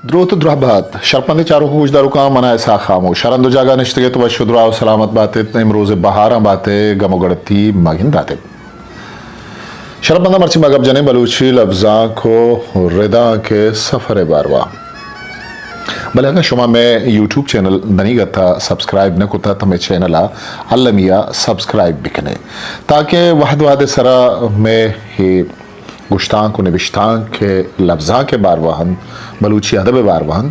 دروت ءُ دراہ بات، شرپندیں چاروک ءُ گوشداروکاں، من ءَ اسحاق خاموش، ہر ہند ءُ جاگہ نشتگ ئے تو وش ءُ دراہ ءُ سلامت بات ات، امروز ءِ بہاراں بات ءُ گم ءُ گڑتی مہ گندات ات۔ شرپنداں، مرچی ما گپ جنیں بلوچی لبزانک ءُ ردانک ءِ سفر ءِ باروا۔ بلے اگاں شما مئے یوٹیوب چینل دنیگت ءَ سبسکرائب نہ کتہ تو مئے چینل ءَ المی ءَ سبسکرائب بکنے، تاکہ وہد وہد ءِ سرا مئے اے گشتانک ءُ نبشتانک ءِ لبزانک ءِ باروا ہم، بلوچی ادب ءِ باروا ہم،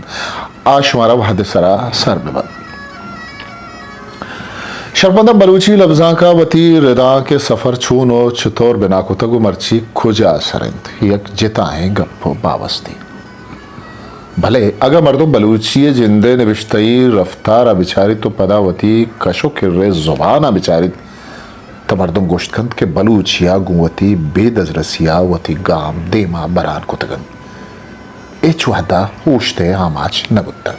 آ شمارا وہد ءِ سرا سر بہ بنت۔ شرپنداں، بلوچی لبزانک ءَ وتی ردانک ءِ سفر چون ءُ چتور بنا کتگ ءُ مرچی کجا سر انت، یک جتائیں گپ ءُ باوستے۔ بلے اگاں مردم بلوچی ءِ جند ءِ نبشتہی رفتار ءَ بچاریت ءُ پدا وتی کش ءُ کر ءِ زبان ءَ بچاریت، تہ مردم گوشت کنت کہ بلوچی ءَ گوں وتی بے دزرسی ءَ وتی گام دیما بران کتگ انت۔ ہچ وہد ءَ اوشت ءِ آماچ نہ بوتگ۔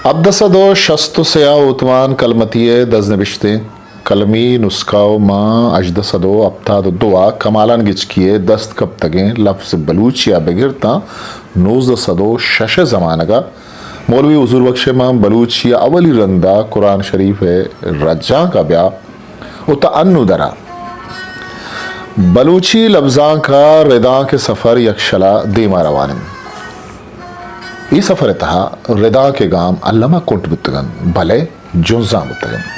ہبدہ سد ءُ شست ءُ سے ءَ اوتمان کلمتی ءِ دزنبشتیں قلمی نسخہ ءُ ماں ہژدہ سد ءُ ہپتاد ءُ دو ءَ کمالان گچکی ءِ دست کپتگیں لفظ بلوچی ءَ بگر تاں نوزدہ سد ءُ شش ءِ زمانگ ءَ مولوی حضور بخش ءِ ماں بلوچی ءَ اولی رند ءَ قرآن شریف ءِ رجانک ءَ بیا ءُ تا انو درا بلوچی لبزانک ءِ ردانک ءِ سفر یکشل ءَ دیما روان انت۔ اے سفر ءِ تہا ردانک ءِ گام الما کنٹ بوتگ انت، بلے جنزان بوتگ انت۔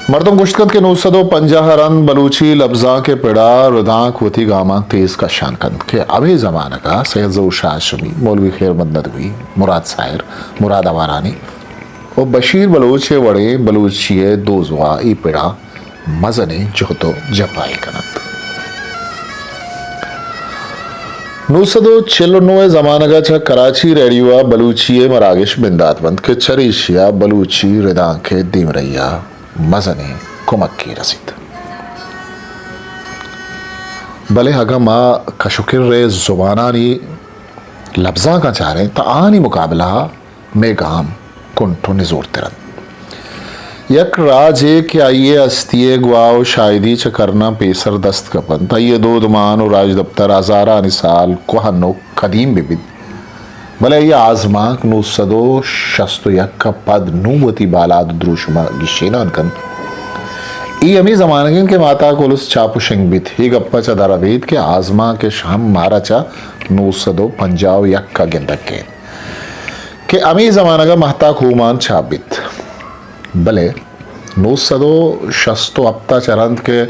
مردم گوشت کنت کہ نو سد ءُ پنجاہ ءَ رند بلوچی لبزانک ءِ پڑا ردانک وتی گاماں تیز کشان کنت کہ ہمے زمانگ ءَ سید ظہور شاہ ہاشمی، مولوی خیر محمد ندوی، مراد ساحر، مراد آوارانی ءُ بشیر بلوچ ءِ وڑیں بلوچی ءِ دوزواہ اے پڑا مزنیں جہد ءُ جپائے کن انت۔ نو سد ءُ چل ءُ نو ءِ زمانگ ءَ چہ کراچی ریڈیو ءَ بلوچی ءِ مراگش بندات بنت کہ چریشی ءَ بلوچی ردانک ءِ دیمرئی ءَ مزنیں کمکے رسیت۔ بلے اگاں ما کش ءُ کر ءِ زبانانی لبزانکاں چاریں تہ آہانی مقابلہ ءَ مئے گام کنٹ ءُ نزورتر انت۔ یک راجے کہ آئی ءِ ہستی ءِ گواہ ءُ شاہدی چہ کرناں پیسر دست کپ انت، آئی ءِ دود مان ءُ راجدپتر ہزارانی سال کوہن ءُ قدیم بہ بیت، بلے آئی ءِ آزمانک نو سد ءُ شست ءُ یک ءَ پد نوں وتی بالاد ءُ دروشم ءَ گیشینان کنت۔ اے ہمے زمانگ انت کہ ماہتاک الس چاپ ءُ شنگ بیت۔ اے گپ ءَ چہ در ابیت کہ آزمانک اش ہم مارا چہ نو سد ءُ پنجاہ ءُ یک ءَ گندگ کیت۔ کہ ہمے زمانگ ءَ ماہتاک اومان چاپ بیت، بلے نو سد ءُ شست ءُ ہپت ءَ چہ رند کہ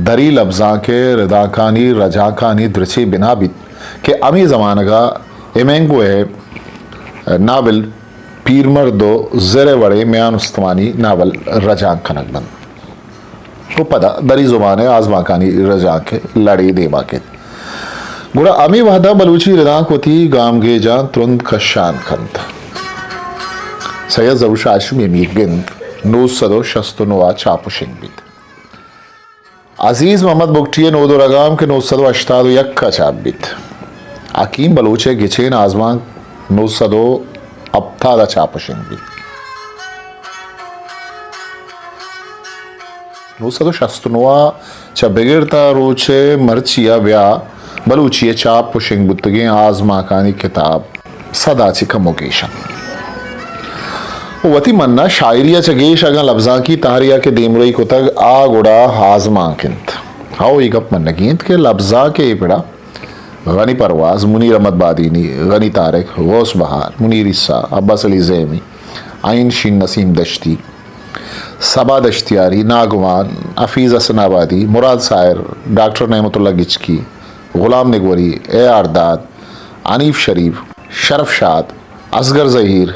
دری لبزانک ءِ ردانکانی رجانکانی درچے بنا بیت کہ ہمے زمانگ ءَ ہیمنگوے ءِ ناول پیرمرد ءُ زر ءِ وڑیں میان استمانی ناول رجانک کنگ بنت۔ ءُ پدا دری زبان ءِ آزمانکانی رجانک ءِ لڑے دیما کیت۔ گڑا ہمے وہد ءَ بلوچی ردانک وتی گامگیجاں ترند کشان کنت۔ سید ظہور شاہ ہاشمی ءِ میرگند نو سد ءُ شست ءُ نو ءَ چاپ ءُ شنگ بیت۔ عزیز محمد بگٹی ءِ نود ءُ رگام کہ نو سد ءُ ہشتاد ءُ یک ءَ چاپ بیت۔ حکیم بلوچ ءِ گچین آزمانک نو سد ءُ ہپتاد ءَ چاپ ءُ شنگ بیت۔ نو سد ءُ شست ءُ نو ءَ چہ بگر تا روچ ءِ مرچی ءَ بیا بلوچی ءِ چاپ ءُ شنگ بوتگیں آزمانکانی کتاب سد ءَ چہ کم ءُ گیش انت۔ ءُ وتی من ءَ شاعری ءَ چہ گیش اگاں لبزانکی تہرے ءَ کہ دیمرئی کتگ، آ گڑا آزمانک انت۔ ہئو، اے گپ منگی انت کہ لبزانک ءِ اے پڑ ءَ غنی پرواز، منیر احمد بادینی، غنی طارق، غوث بہار، منیر عیسی، عباس علی زیمی، عین شین نسیم دشتی، صبا دشتیاری، ناگمان، حفیظ حسن آبادی، مراد ساحر، ڈاکٹر نعمت اللہ گچکی، غلام نگوری، اے آر داد، حنیف شریف، شرف شاد، اصغر زہیر،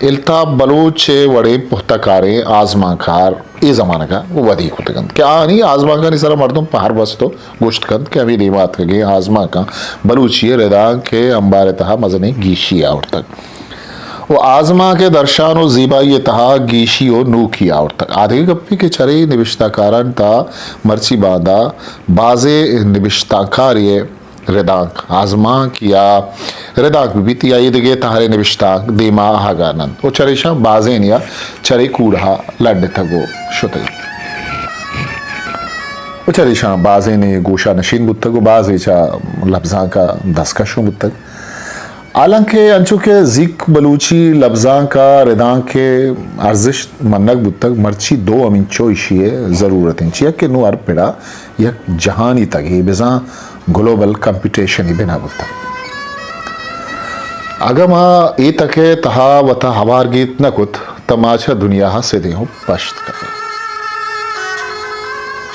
الطاف بلوچ ءِ وڑیں پہتہ کاریں آزمانکار اے زمانگ ءَ ودی کتگ انت کہ آہانی آزمانکانی سر ءَ مردم پہر بست ءُ گوشت کنت کہ ہمے دیما اتکگیں آزمانکاں بلوچی ءِ ردانک ءِ امبار ءِ تہا مزنیں گیشی آورتگ ءُ آزمانک ءِ درشان ءُ زیبائی ءِ تہا گیشی ءُ نوکی آورتگ۔ آ دگہ گپے کہ چرے نبشتہ کارانی تہا مرچی باندا بازیں نبشتہ کارے ءِ ردانک، آزمانک یا ردانک بہ بیت یا ایدگہ تہریں نبشتانک دیما آہگ ءَ ننت ءُ چریشاں بازینی ءَ چرے کوڑہ ءَ لڈتگ ءُ شتگ۔ بچار ایشاں بازینے گوشا نشین بوتگ و بازے چہ لبزانکا دستکش اوں بوتگ۔ حالانکہ انچو کہ زیک بلوچی لبزانک ء ردانک ء ارزشت منگ بوتگ، مرچی دو ہمینچو ایشی ء ضرورت انت، چیا کہ نوں ہر پڑا یک جہانی تگے بزاں گلوبل کمپٹیشنی بنا بوتگ۔ اگاں ما اے تک ء تہا وتا ہوار گیت نہ کت، تہ ما چہ دنیا ء سدیں ہوں پشت کپیں۔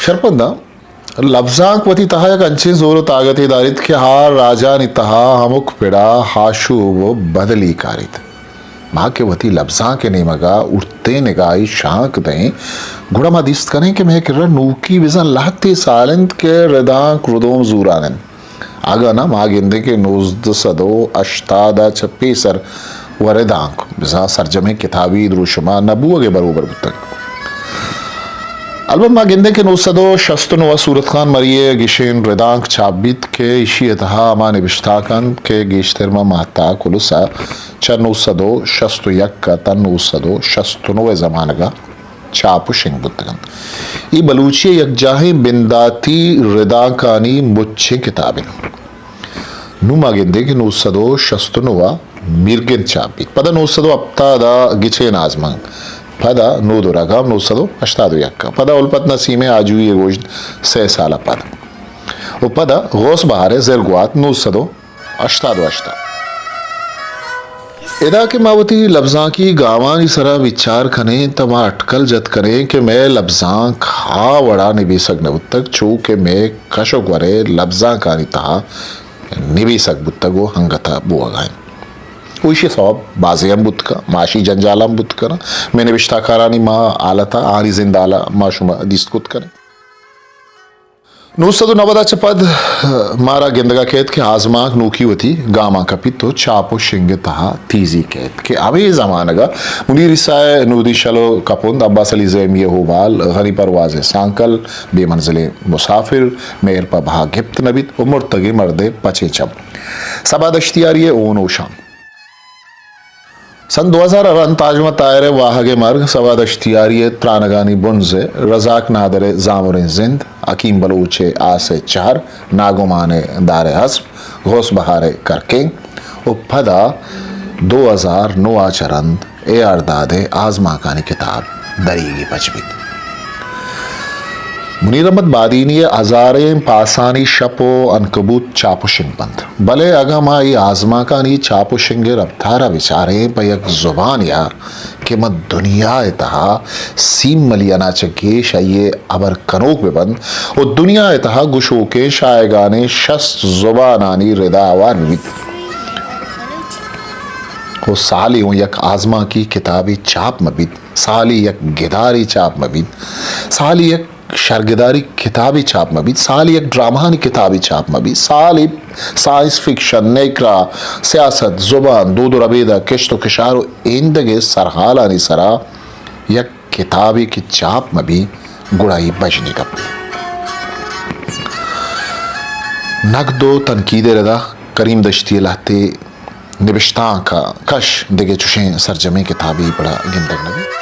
شرپنداں، لبزانک وتی تہا یک انچیں زور و تاگتے داریت کہ ہار راجانی تہا ہمک پڑا آشوب و بدلی کاریت۔ ما کہ وتی لبزانک ء نیمگا ارتیں نگاہی شانک دئیں، گڑا ما دیست کنیں کہ مئے کرا نوکی بزاں لہتے سال انت کہ ردانک ردوم زوران انت۔ اگاں نہ، ما گندیں کہ نوزدہ سد و ہشتاد ء چہ پیسر و ردانک بزاں سرجمیں کتابی دروشم ء نہ بوگ ء بروبر بوتگ۔ البت ما گندیں کہ نو سد و شست و نو ء صورت خان مری ء گشین ردانک چاپ بیت کہ ایشی ء تہا ہما نبشتاک انت کہ گیشتر ماں ماہتاک الس ء چہ نو سد و شست و یک ء تاں نو سد و شست و نو ء زمانگ ء چاپ و شنگ بوتگ انت۔ اے بلوچی ء یکجاہیں بنداتی ردانکانی مچیں کتاب انت۔ نوں ما گندیں کہ نو سد و شست و نو ء میرگند چاپ بیت، پدا نو سد و ہپتاد ء گچین آزمانک، پدا نود و رگام نو سد و ہشتاد و یک ء، پدا الپت نسیم ء آجوئی ء گوشت سئے سال ء پد، و پدا غوث بہار ء زرگوات نو سد و ہشتاد و ہشت ء۔ ادا کہ ما وتی لبزانکی گامانی سرا بچار کنیں، تہ ما اٹکل جت کنیں کہ مئے لبزانک ہا وڑا نبیسگ نہ بوتگ، چو کہ مئے کش و گور ء لبزانکانی تہا نبیسگ بوتگ و ہنگت ء بوہگا انت۔ و ایشی ء سوب بازیں ہم بوت کن، معاشی جنجال ہم بوت کن، مئے نبشتہ کارانی ما حالت ء آنی زند حال ء ما شما دیست کت کنیں۔ نو سد و نود ء چہ پد مارا گندگا کیت کہ آزمانک نوکی وتی گاماں کپیت و چاپ و شنگ ء تہا تیزی کیت کہ ہمے زمانگ ء منیر عیسی ء نودی شل و کپند، عباس علی زیمی ء ہوبال، غنی پرواز ء سانکل، بے منزلیں مسافر، مہر پہ بہا گپت نہ بیت و مرتگیں مرد ء پچیں چم، صبا دشتیاری ء ہون و شان۔ سن دو ہزار ء رند تاج محمد طاہر ء واہگ ء مرگ، صبا دشتیاری ء ترانگانی بنز ء رزاق نادر ء زامریں زند، حکیم بلوچ ء آس ء چہر، ناگمان ء دار ء اسپ، غوث بہار ء کرکینگ و پدا دو ہزار نو ء چہ رند اے آر داد ء آزمانکانی کتاب دریگی پچ بیت۔ منیر احمد بادینی ء ہزاریں پاسانی شپ و عنکبوت چاپ و شنگ بنت، بلے اگاں ما اے آزمانکانی چاپ و شنگ ء رپتار ء بچاریں پہ یک زبانے ء کہ من دنیا ء تہا سی ملیان ء چہ گیش آئی ء ہبر کنوک بہ بنت و دنیا ء تہا گشوکیں شاہگانیں شست زبانانی ردا ہوار بہ بیت و سالے اوں یک آزمانکی کتابے چاپ مہ بیت، سالے یک گدارے چاپ مہ بیت، سالے یک شرگداری کتابے چاپ مہ بیت، سالے یک ڈرامہانی کتابے چاپ مہ بیت، سالے سائنس فکشن، نیکراہ، سیاست، زبان، دود و ربیدہ، کشت و کشار و ایندگہ سرحالانی سرا یک کتابے کہ چاپ مہ بیت، گڑا اے بژنی گپے۔ نقد و تنقید ء ردا کریم دشتی ء لہتے نبشتانک ء کش دگہ چشیں سرجمیں کتابے پڑا گندگ نہ بیت۔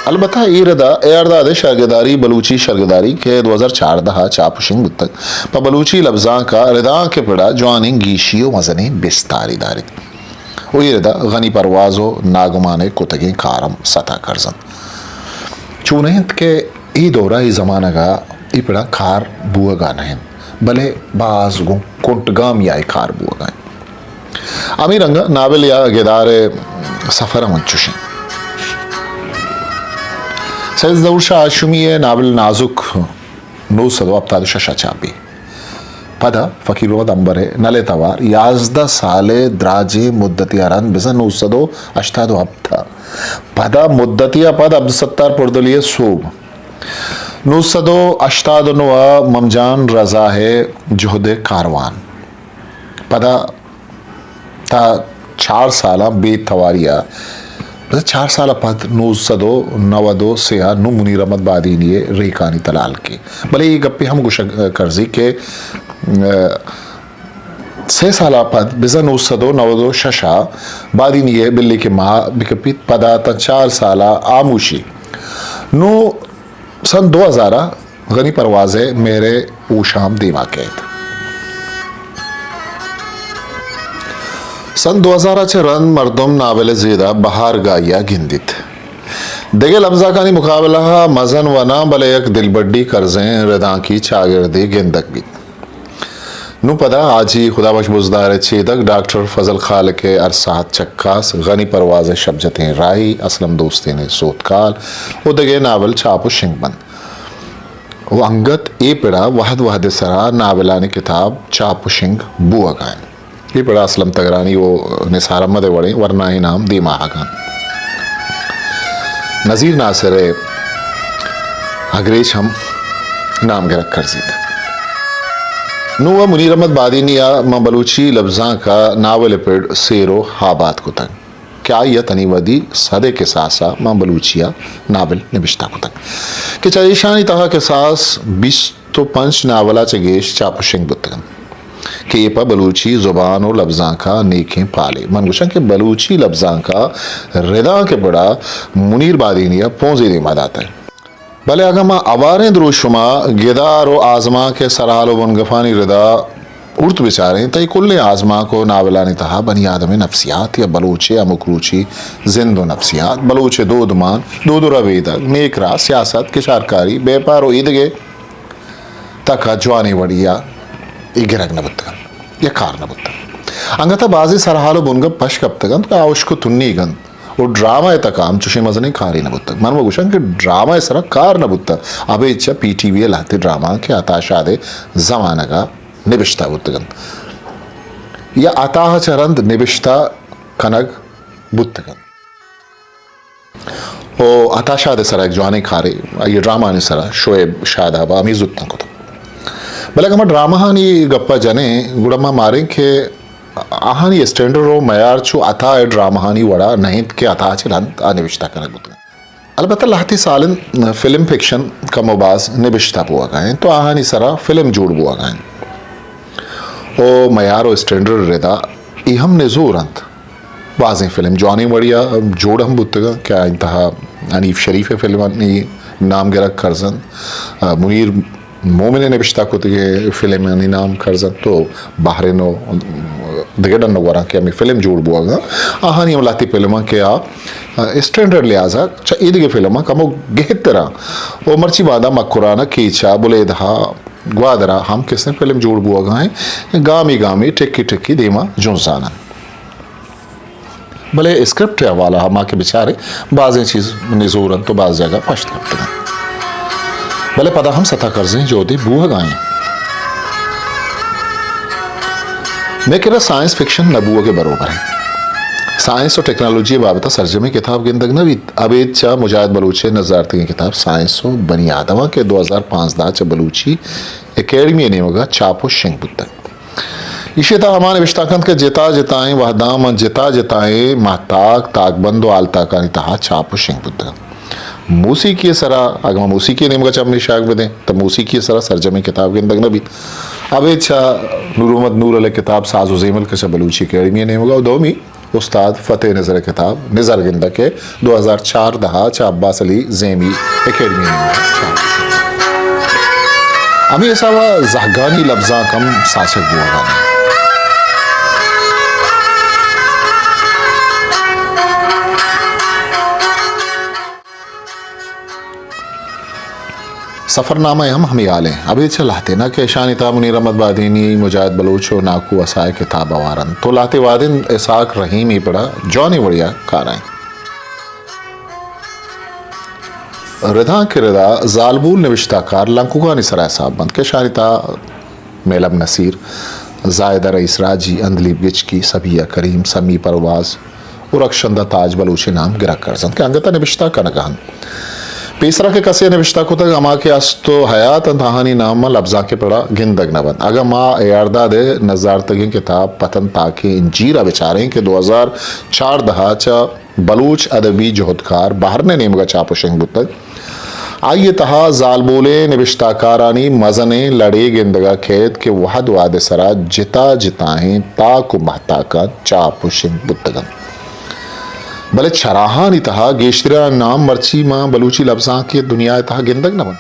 البتہ اے ردا اے آر داد ء شرگداری، بلوچی شرگداری کہ دو ہزار چاردہ ء چاپ و شنگ بوتگ، پہ بلوچی لبزانک ء ردانک ء پڑا جوانیں گیشی و مزنیں بستارے داریت و اے ردا غنی پرواز و ناگمان ء کتگیں کار ہم ستا کرز انت۔ چو نہ انت کہ اے دور ء اے زمانگ ء اے پڑا کار بوہگا نہ انت، بلے باز گوں کنٹگامی ء اے کار بوہگا انت۔ ہمے رنگ ء ناول یا گدار ء سفر ہم انچوش انت۔ سید ظہور شاہ ہاشمی ء ناول نازک نو سد و ہپتاد و شش ء چاپ بیت۔ پدا فقیر محمد عنبر ء نل ء توار یازدہ سال ء دراجیں مدتے ء رند بزاں نو سد و ہشتاد و ہپت ء پدا مدتے ء پد عبدالستار پردلی ء سوب نو سد و ہشتاد و نو ء ممجان رضا ء جہد ء کاروان۔ پدا تا چار سالاں بے تواری ء، بزاں چار سال ء پد نو سد و نود و سے ء نوں منیر احمد بادینی ء ریکانی تلال کے۔ بلے اے گپے ہم گوشگ کرزی کہ، ء، سے سال ء پد بزاں نو سد و نود و شش ء بادینی ء بلے کہ ماہ بکپیت، پدا تاں چار سال ء آموشی۔ نوں سن دو ہزار ء غنی پرواز ءِ مہر ءِ ہوشام دیما کئیت۔ سن دو ہزار ءَ چہ رند مردم ناول ءِ زید ءَ بہارگاہی ءَ گندیت۔ دگہ لبزانکانی مقابلہ ءَ مزن و نہ، بلے یک دلبڈی کرزیں ردانکی چاگردے گندگ بیت۔ نوں پدا حاجی خدا بخش بزدار ءِ چیدگ، ڈاکٹر فضل خالق ءِ ہر ساعت چکاس، غنی پرواز ءِ شپ جتیں راہی، اسلم دوستین ءِ سوتکال و دگہ ناول چاپ و شنگ بنت۔ و انگت اے پڑ ءَ وہد وہد ءِ سرا ناولانی کتاب چاپ و شنگ بوہگ ءَ انت۔ اے پڑ ءَ اسلم تگرانی و نثار احمد ءِ وڑیں ورناہیں نام دیم ءَ آہگ ءَ انت۔ نذیر ناصر ءِ اگریچ ہم نام گرگ کرزیت۔ نوں و منیر احمد بادینی ءَ ماں بلوچی لبزانک ءَ ناول ءِ پڑ سیر و آباد کتگ۔ کہ آئی ءَ تنی ودی سد ءِ کساس ءَ ماں بلوچی ءَ ناول نبشتہ کتگ کہ چہ ایشانی تہا کساس بیست و پنچ ناول ءَ چہ گیش چاپ و شنگ بوتگ انت کہ اے پہ بلوچی زبان و لبزانک ءَ نیکیں پالے۔ من گوشاں کہ بلوچی لبزانک ءَ ردانک ءِ پڑ ءَ منیر بادینی ءَ پونزے دیم ءَ داتگ۔ بلے اگاں ما ہواریں دروشم ءَ گدار و آزمانک ءِ سرحال و بنگپانی رد ءَ ارت بچاریں، تہ اے کلیں آزمانک و ناولانی تہا بنی آدم ءِ نفسیات یا بلوچ ءِ ہمک روچی زند و نفسیات، بلوچ ءِ دودمان، دود و ربیدگ، نیک راہ، سیاست، کشارکاری، بیپار و ایدگہ تک ءَ جوانیں وڑی ءَ اے گرگ نہ بوتگ انت یا کار نہ بوتگ۔ انگت ءَ بازیں سرحال و بنگپ پش کپتگ انت کہ آ ہشک و تنیگ انت۔ و ڈرامہ ءِ تک ءَ ہم چوشیں مزنیں کارے نہ بوتگ۔ من و گوشاں کہ ڈرامہ ءِ سرا کار نہ بوتگ۔ ابید چہ پی ٹی وی ءِ لہتیں ڈرامہ کہ عطا شاد ءِ زمانگ ءَ نبشتہ بوتگ انت یا عطا ءَ چہ رند نبشتہ کنگ بوتگ انت۔ و عطا شاد ءِ سرا یک جوانیں کارے، آئی ءِ ڈرامہانی سرا شعیب شاداب ءَ ہمے زوتاں کتگ۔ بلے اگاں ما ڈرامہانی گپ ءَ جنیں، گڑا ما ماریں کہ آہانی اسٹینڈرڈ و معیار چو عطا ءِ ڈرامہانی وڑا نہ انت کہ عطا ءَ چہ رند آ نبشتہ کنگ بوتگ انت۔ البتہ لہتیں سال انت فلم فکشن کم و باز نبشتہ بوہگا انت و آہانی سرا فلم جوڑ بوہگا انت و معیار و اسٹینڈرڈ ردا اے ہم نزور انت۔ بازیں فلم جوانیں وڑیا جوڑ ہم بوتگ انت کہ آہانی تہا حنیف شریف ءِ فلمانی نام گرگ کرز انت، منیر مومن ءِ نبشتہ کتگیں فلمانی نام کرز انت و بحرین و دگہ ڈن و گوراں کہ ہمے فلم جوڑ بوہگ ءَ انت، آہانی ہم لہتے فلماں کہ آ اسٹینڈرڈ لحاظ ءَ چہ ایدگہ فلماں کمو گہتر انت و مرچی باندا مکران ءَ، کیچ ءَ، بلیدہ ءَ، گوادر ءَ ہم کسیں فلم جوڑ بوہگ ءَ انت، گامی گامی، ٹکی ٹکی دیما جنزان انت۔ بلے اسکرپٹ ءِ حوالہ ءَ ما کہ بچاریں، بازیں چیز نزور انت و باز جاگہ پشت کپتگ انت۔ بلے پدا ہم ستا کرزیں جہدے بوہگا انت۔ مئے کرا سائنس فکشن نہ بوہگ ءِ بروبر انت۔ سائنس و ٹیکنالوجی ءِ بابت ءَ سرجمیں کتاب گندگ نہ بیت۔ ابید چہ مجاہد بلوچ ءِ نزارتگیں کتاب سائنس و بنی آدم ءَ کہ دو ہزار پانزدہ ءَ چہ بلوچی اکیڈمی ءِ نیمگ ءَ چاپ و شنگ بوتگ۔ ایشی ءِ تہا ہما نبشتہ کنت کہ جتا جتائیں وہداں ماں جتا جتائیں ماہتاک، تاکبند و ہالتاکانی تہا چاپ و شنگ بوتگ انت۔ موسیقی ءِ سرا، اگاں ما موسیقی ءِ نیمگ ءَ چہ ہمے شاگ بدیں، تہ موسیقی ءِ سرا سرجمیں کتاب گندگ نہ بیت۔ ابید چہ نور محمد نورل ءِ کتاب ساز و زیمل کہ چہ بلوچی اکیڈمی ءِ نیمگ ءَ و دومی استاد فتح نظر ءِ کتاب نظر گندگ کہ دو ہزار چاردہ ءَ چہ عباس علی زیمی اکیڈمی ءِ نیمگ ءَ چاپ۔ ہمے حساب ءَ زہگانی لبزانک ہم ساچگ بوہگا انت۔ سفرنامہ ءِ ہم ہمے حال انت۔ ابید چہ لہتیناں کہ اشانی تہا منیر احمد بادینی، مجاہد بلوچ و ناکو عصا ءِ کتاب ہوار انت، تو لہتے وہدین اسحاق رحیم اے پڑا جوانیں وڑیا کار ءَ انت۔ ردانک ءِ ردا زالبول نبشتہ کار لنککانی سرا حساب بنت کہ اشانی تہا میلم نصیر، زاہدہ رئیس راجی، عندلیب گچکی، صبیحہ کریم، سمی پرواز و رخشندہ تاج بلوچ ءِ نام گرگ کرز انت کہ انگت ءَ نبشتہ کنگ ءَ انت۔ پیسرا کہ کسے ءَ نبشتہ کتگ، ہما کہ است و حیات انت، آہانی نام ماں لبزانک ءِ پڑا گندگ نہ بنت۔ اگاں ما اے آر داد ءِ نزارتگیں کتاب پتن تاکیں انجیر ءَ بچاریں کہ دو ہزار چاردہ ءَ چہ بلوچ ادبی جہدکار بحرین ءِ نیمگ ءَ چاپ و شنگ بوتگ، آئی ءِ تہا زالبولیں نبشتہ کارانی مزنیں لڑے گندگ ءَ کئیت کہ وہد وہد ءِ سرا جتا جتائیں تاک و مہتاکاں چاپ و شنگ بوتگ انت۔ بلے چراہانی تہا گیشتریں نام مرچی ماں بلوچی لبزانک ءِ دنیا ءِ تہا گندگ نہ بنت۔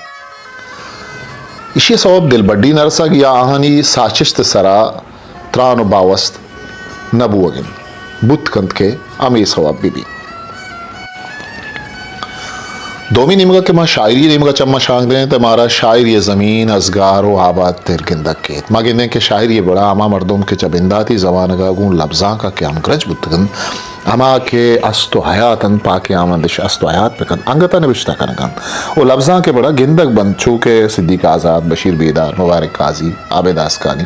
ایشی ءِ سوب دلبڈی نہ رسگ یا آہانی ساچشت ءِ سرا تران و باوست نہ بوگ انت، بوت کنت کہ ہمے سوب بہ بیت۔ دومی نیمگ ءَ کہ ما شاعری ءِ نیمگ ءَ چماں شانک دئیں، تہ مارا شاعری ءِ زمین ازگار و آباد تر گندگ کیت۔ ما گندیں کہ شاعری ءِ بڑا ہما مردم کہ چہ بنداتی زمانگ ءَ گوں لبزانک ءَ کہ ہمگرنچ بوتگ انت، ہما کہ است و حیات انت، پاکیں آمندش است و حیات بہ کنت، انگت ءَ نبشتہ کنگ ءَ انت و لبزانک ءِ بڑا گندگ بنت، چو کہ صدیق آزاد، بشیر بیدار، مبارک قاضی، عابد آسکانی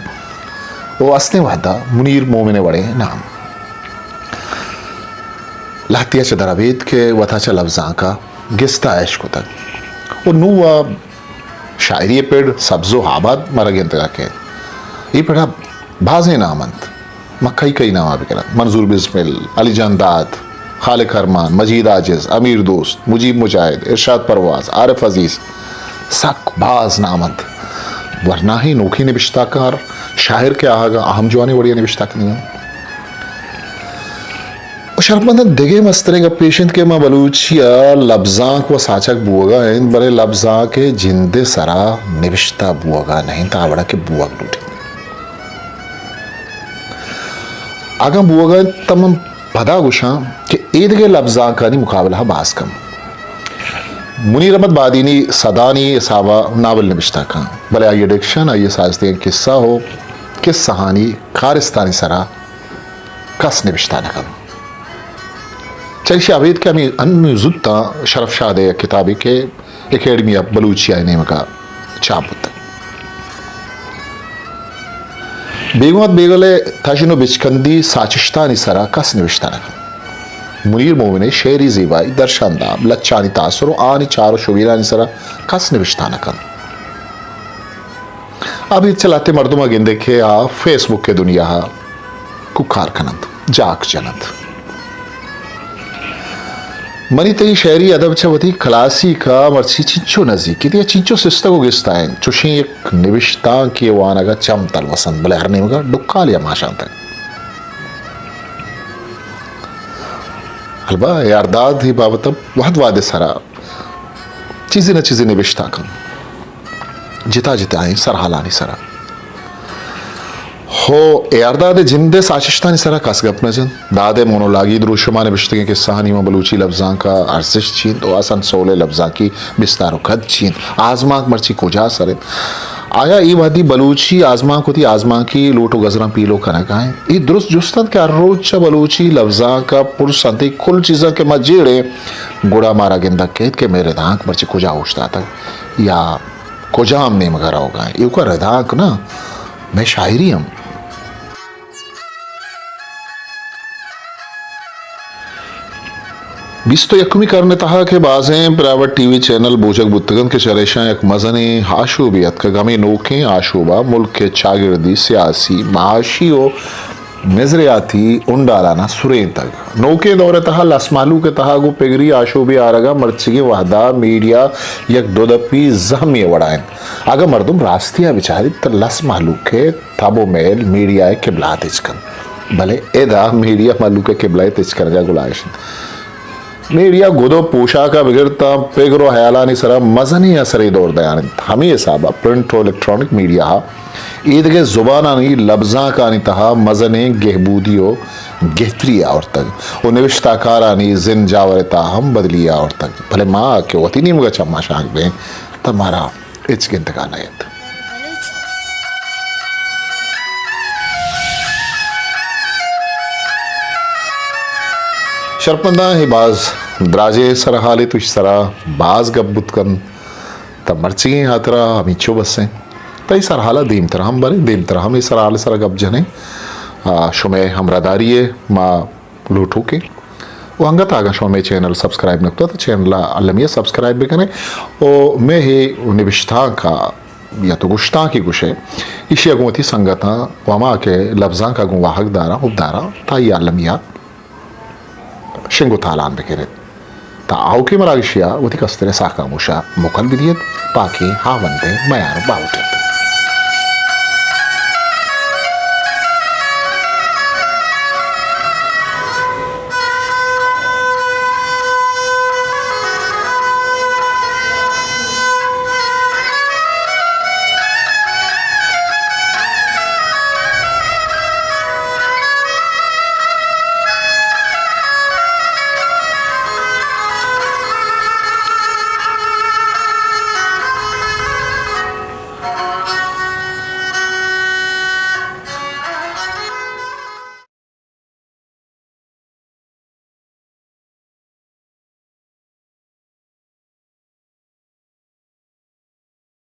و استیں وہدا منیر مومن ءِ وڑیں نام۔ لہتے ءَ چہ در ابید کہ وتا چہ لبزانک ءَ گستا اش کتگ و نوں ءَ شاعری ءِ پڑ سبز و آباد مارا گندگ ءَ کیت۔ اے پڑا بازیں نام انت۔ ما کئی کئی نام ءَ بکناں۔ منظور بسمل، علی جان داد، خالق ارمان، مجید عاجز، امیر دوست، مجیب مجاہد، ارشاد پرواز، عارف عزیز، سک باز نام انت۔ ورناہیں نوکیں نبشتہ کار، شاعر کہ آہگ ءَ اہم جوانیں وڑے ءَ نبشتہ کنگ ءَ انت۔ و شرپمنداں، دگہ مستریں گپ ایش انت کہ ما بلوچی ءَ لبزانک و ساچگ بوگ ءَ انت، بلے لبزانک ءِ جند ءِ سرا نبشتہ بوگ ءَ نہ انت، آ وڑا کہ بوگ لوٹیت۔ اگاں بوگ ءَ انت تہ من پدا گوشاں کہ ایدگہ لبزانکانی مقابلہ ءَ باز کم۔ منیر احمد بادینی سدانی حساب ءَ ناول نبشتہ کن، بلے آئی ءِ ڈکشن، آئی ءِ سازتگیں قصہ و قصہانی کارستانی سرا کس نبشتہ نہ کنت۔ چریشی ابید کہ ہمے انوں زوتاں شرف شاد ءِ یک کتابے کہ اکیڈمی آف بلوچیا ءِ نیمگا چاپ بوتگ۔ بیگواہ ات بیگل ءِ تژن و بچکندی ساچشتانی سرا کس نبشتہ نہ کنت۔ منیر مومن ءِ شعری زیبائی، درشاندام، لچھانی تاثر و آنی چار و شبیرانی سرا کس نبشتہ نہ کنت۔ ابید چہ لہتیں مردم ءَ گندے کہ آ فیس بک ءِ دنیا ءَ کوکار کن انت، جاک جن انت۔ منی تئی شعری ادب چہ وتی کلاسیک ءَ مرچی چنچو نزیک انت یا چنچو سستگ و گستا انت، چوشیں یک نبشتانکے وانگ ءَ چم تلوس انت، بلے ہر نیمگ ءَ ڈکالے ءَ ماشانتگ۔ البت اے ارداد ءِ بابت ءَ وہد وہد ءِ سرا چیزے نہ چیزے نبشتہ کن، جتا جتائیں سرحالانی سرا۔ ہو، اے ارداد ءِ جند ءِ ساچشتانی سرا کس گپ نہ جنت۔ داد ءِ مونولاگی دروشم ءَ نبشتگیں قصہانی ماں بلوچی لبزانک ءَ ارزشت چی انت و حسن سول ءِ لبزانکی بستار و کد چی انت؟ آزمانک مرچی کجا سر انت؟ آیا اے وہدی بلوچی آزمانک وتی آزمانکی لوٹ و گزراں پیلو کنگ ءَ انت؟ اے درست جست انت کہ ہر روچ چہ بلوچی لبزانک ءَ پرس انت، اے کل چیزاں کہ ما جیڑیں، گڑا مارا گندگ کیت کہ مئے ردانک مرچی کجا اوشتاتگ یا کجام نیمگ ءَ روگ ءَ انت۔ ایوک ءَ ردانک نہ، مئے شاعری ہم۔ بیست و یکمی کرن ءِ تہا کہ بازیں پرائیویٹ ٹی وی چینل بوجگ بوتگ انت کہ چریشاں یک مزنیں آشوبے اتکگ، ہمے نوکیں آشوب ءَ ملک ءِ چاگردی، سیاسی، معاشی و نظریاتی ہنڈالاناں سرینتگ۔ نوکیں دور ءِ تہا لس مہلوک ءِ تہا گوں پگری آشوبے آرگ ءَ مرچیگیں وہد ءَ میڈیا یک دو دپی زہمے ءِ وڑا انت۔ اگاں مردم راستی ءَ بچاریت تہ لس مہلوک ءِ تب و میل میڈیا ءِ قبلہ ءَ تچک انت، بلے ادا میڈیا مہلوک ءِ قبلہ ءِ تچک کنگ ءَ گلائیش انت۔ میڈیا گد و پوشاک ءَ بگر تاں پگر و ہیالانی سرا مزنیں اثرے دور دیان انت۔ ہمے حساب ءَ پرنٹ و الیکٹرانک میڈیا ءَ ایدگہ زبانانی لبزانکانی تہا مزنیں گہبودی و گہتری آورتگ و نبشتہ کارانی زند جاور ءِ تہا ہم بدلی آورتگ، بلے ما کہ وتی نیمگ ءَ چماں شانک بیں تہ مارا ہچ گندگ ءَ نہ انت۔ شرپمنداں، اے باز دراجیں سرحالے، تو ایشی سرا باز گپ بوت کنت، تہ مرچیگیں ہاترا ہمینچو بس انت۔ تہ اے سرحال ءَ دیمترا ہم بریں، دیمترا ہم اے سرحال ءِ سرا گپ جنیں۔ آ، شمئے ہمراہداری ءَ ما لوٹوکیں۔ و انگت اگاں شما مئے چینل سبسکرائب نہ کتگ تہ چینل ءَ المی ءَ سبسکرائب بکنیں و مئے اے نبشتانک ءَ یا تو گشتانکے گوشئے، ایشی ءَ گوں وتی سنگتاں و ہما کہ لبزانک ءَ گوں واہگ داراں، حب داراں، تہ آئی ءَ المی ءَ شنگ و تالان بکنیت۔ تہ آؤکیں مراگشے ءَ وتی کستریں ساہ کاموش ءَ موکل بدیت۔ پاکیں ہاوند ءِ میار و باہوٹ انت۔